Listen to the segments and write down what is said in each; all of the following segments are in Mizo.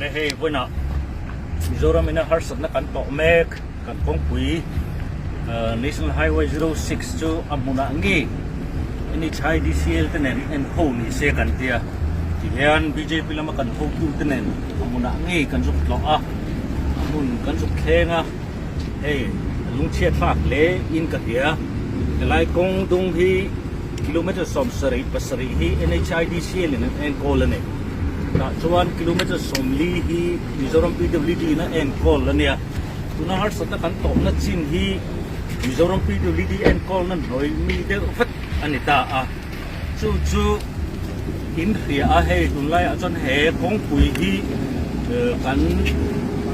Le hei vawiinah Mizoram ina harsatna kan tawh mek kan kawngpui National Highway 06 chu a hmunah nge NHIDCL te nen en ho ni se kan tia tihian bjp lama kan hotu te nen a hmunah nge kan zuk tlawh a a hmun kan zuk thleng a hei a lungchhiat thlak hle in ka hria helai kawng dung hi kilometer 77 hi NHIDCL in an enkawl a ni. Tah chuan kilometer 40 hi Mizoram PWD in a enkawl a nia. Tuna harsatna kan tawhna chin hi Mizoram PWD enkawlna hnuai mi deuh vek a ni ta a. Chu chu in hria a, hei tunlaiah chuan he kawngpui hi kan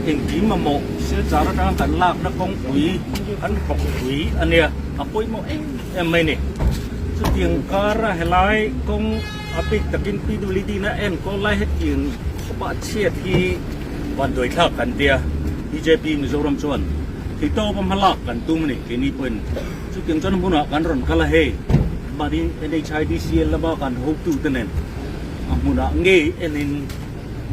engkim mamawh Silchar atanga kan lakna kawngpui kan hawkpui a nia, a pawimawh em em mai a ni. Chutiang kara helai kawng a bik takin PWD na enkawl lai hetiang khawpah chhiat hi vanduai thlak kan tia bjp Mizoram chuan theihtawpa hmalak kan tum a ni keini pawhin chutiang chuan hmunah kan rawn kal a hei mahni NHIDCL lama kan hotute nen a hmunah ngei enin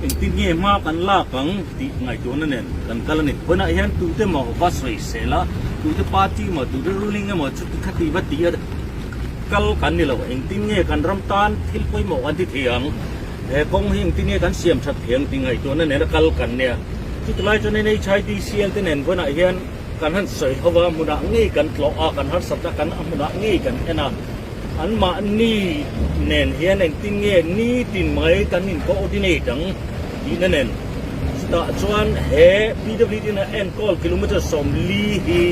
Engtin nge hma kan lak ang tih ngaihtuahna nen kan kal a ni. Vawiinah hian tute maw va sawi sel a, tute party maw, tute ruling emaw chuti khati va ti a kal kan ni lo. Engtin nge kan ram tan thil pawimawh kan ti thei ang, he kawng hi engtin nge kan siam that thei ang tih ngaihtuahna nena kal kan nia. Chuti lai chuan NHIDCL te nen vawiinah hian kan han sawi ho va, hmunah ngei kan tlawh a, kan harsatna kan a hmunah ngei kan en a. Anmahni nen hian engtin nge nitin mai kan in coordinate ang tihna nen. Chutah chuan he PWD na enkawl kilometre 40 hi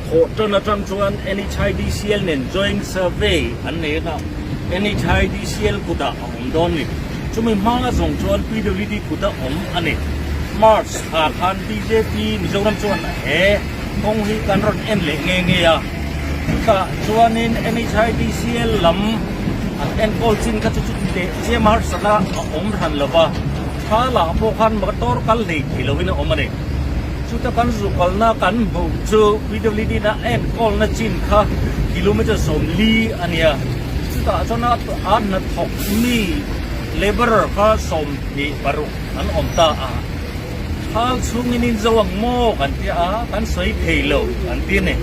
thawh tan atang chuan NHIDCL nen joint survey an nei anga NHIDCL kutah a awm dawn ni. Chumi hma zawng chuan PWD kuta awm a ni. March thla khan bjp Mizoram chuan he kawng hi kan rawn en leh nge nge a. Chutah chuanin NHIDCL lam an enkawl chin kha chu chuti teh chiam harsatna a awm hran lo va, thla lah pawh khan motor kal hlei thei lovin a awm a ni. Chuta kan zu kalna kan hmuh chu PWD na enkawlna chin kha kilometre 40 a nia. Chutah chuan a hnathawk mi labourer kha 26 an awm ta a. Thal chhungin in zo ang maw kan ti a, kan sawi thei lo an ti a ni.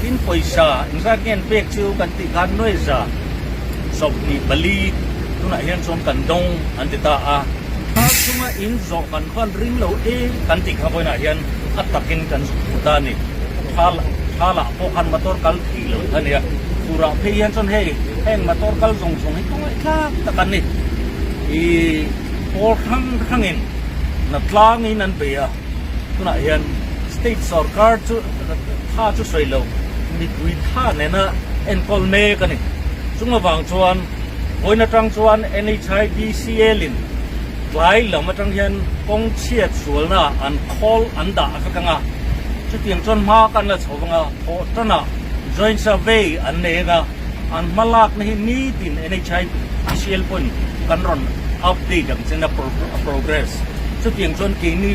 Tin pawisa engzat nge an pek chu kan tih khan nuaiza 24 tunah hian chuan kan dawng an ti ta a. Thal chhunga in zawh kan khan ring lo e kan tih kha vawiinah hian a takin kan hmu ta a ni. Thal thalah pawh khan motor kal thei lo a nia. Turah phei hian chuan hei heng motor kal zawng zawng hi kawngaihthlak tak an ni. Ih pawl hrang hrangin. Na tlangin an bei a, tunah hian state sorkar chu tha chu sawi lo, mipui tha nena enkawl mek a ni. Chung avang chuan vawiin atang chuan NHIDCL in tlai lam atang hian kawng chhiat sualna an khawl an dah vek ang a, chutiang chuan hma kan la chho vang a, thawh tanah joint survey an nei ang a, an hma lakna hi nitin NHIDCL pawhin kan rawn update ang chen a progress. Chutiang chuan keini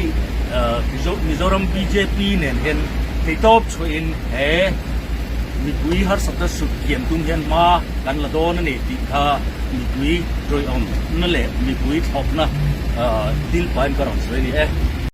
Mizoram bjp nen hian theitawp chhuahin he mipui harsatna sut kian tum hian hma kan la dawn a ni tih kha mipui tawihawmna leh mipui thlawpna thil pahin ka rawn sawi a ni e.